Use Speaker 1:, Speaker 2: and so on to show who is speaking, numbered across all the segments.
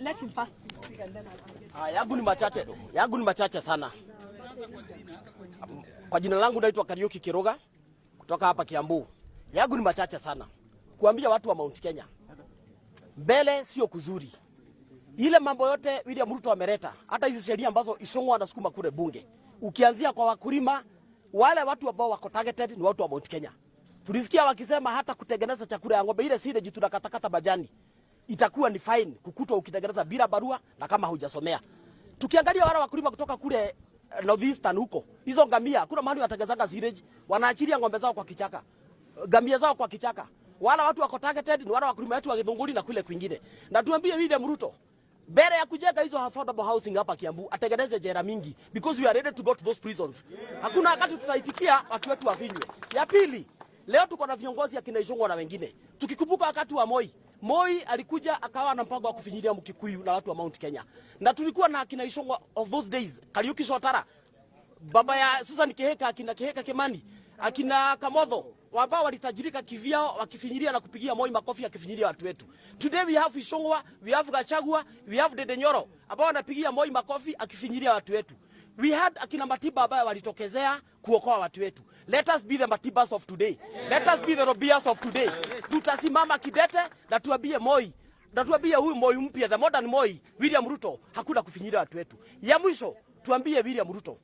Speaker 1: Let him first speak and then I'll get.
Speaker 2: Ah, yangu ni machache, yangu ni machache sana. Kwa jina langu naitwa Kariuki Kiroga kutoka hapa Kiambu. Yangu ni machache sana kuambia watu wa Mount Kenya, mbele sio kuzuri. Ile mambo yote William Ruto ameleta, hata hizi sheria ambazo Ichung'wah anasukuma kule bunge, ukianzia kwa wakulima, wale watu ambao wako targeted ni watu wa Mount Kenya. Tulisikia wakisema hata kutengeneza chakula ya ng'ombe, ile silage tunakatakata majani, itakuwa ni fine kukutwa ukitengeneza bila barua na kama hujasomea. Tukiangalia wale wakulima kutoka kule Northeastern huko, hizo ngamia, kuna mahali wanatengenezaga silage, wanaachilia ng'ombe zao kwa kichaka, ngamia zao kwa kichaka. Wala watu wako targeted ni wale wakulima wetu wa Githunguri na kule kwingine. Na tuambie William Ruto, mbele ya kujenga hizo affordable housing hapa Kiambu, atengeneze jela mingi because we are ready to go to those prisons. Hakuna wakati tutaitikia watu wetu wafinywe. Ya pili, leo tuko na viongozi akina Ichung'wah na wengine. Tukikumbuka wakati wa Moi, Moi alikuja akawa na mpango wa kufinyilia Mkikuyu na watu wa Mount Kenya. Na tulikuwa na akina Ichung'wah of those days, Kariuki Chotara, baba ya Susan Kihika, akina Kihika Kimani, akina Kamotho ambao walitajirika kivyao wakifinyilia na kupigia Moi makofi akifinyilia watu wetu. Today we have Ichung'wah, we have Gachagua, we have Ndindi Nyoro ambao wanapigia Moi makofi akifinyilia watu wetu. We had akina Matiba ambayo walitokezea kuokoa watu wetu. Let us be the Matibas of today. Let us be the Robias of today. Tutasimama kidete na tuambie Moi na tuambie huyu Moi mpya, the modern Moi, William Ruto, hakuna kufinyilia watu wetu. Ya mwisho tuambie William Ruto,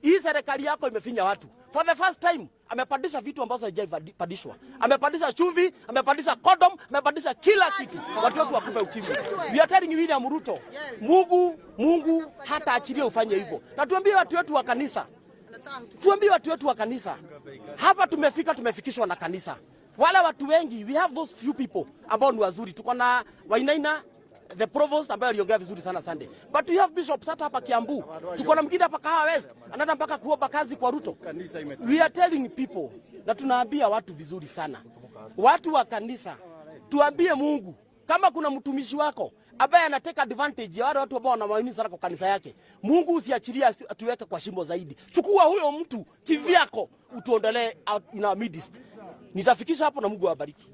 Speaker 2: hii serikali yako imefinya watu. For the first time amepandisha vitu ambazo haijapandishwa. Amepandisha chumvi, amepandisha condom, amepandisha kila kitu. Watu wetu wakufe ukimwi. We are telling you, William Ruto, Mungu hata achilie ufanye hivyo. Na tuambie watu wetu wa kanisa, tuambie watu wetu wa kanisa, hapa tumefika, tumefikishwa na kanisa. Wale watu wengi, we have those few people ambao ni wazuri. Tuko na Wainaina, the provost, ambaye aliongea vizuri sana Sunday. But we have bishops hata hapa Kiambu. Tuko na mwingine hapa Kahawa West, anaenda mpaka kuomba kazi kwa Ruto. We are telling people na tunaambia watu vizuri sana. Watu wa kanisa, tuambie Mungu kama kuna mtumishi wako ambaye anateka advantage ya wale watu ambao wanamwamini sana kwa kanisa yake, Mungu usiachilie atuweke kwa shimo zaidi. Chukua huyo mtu kivyako, utuondolee out in our midst. Nitafikisha hapo na Mungu awabariki.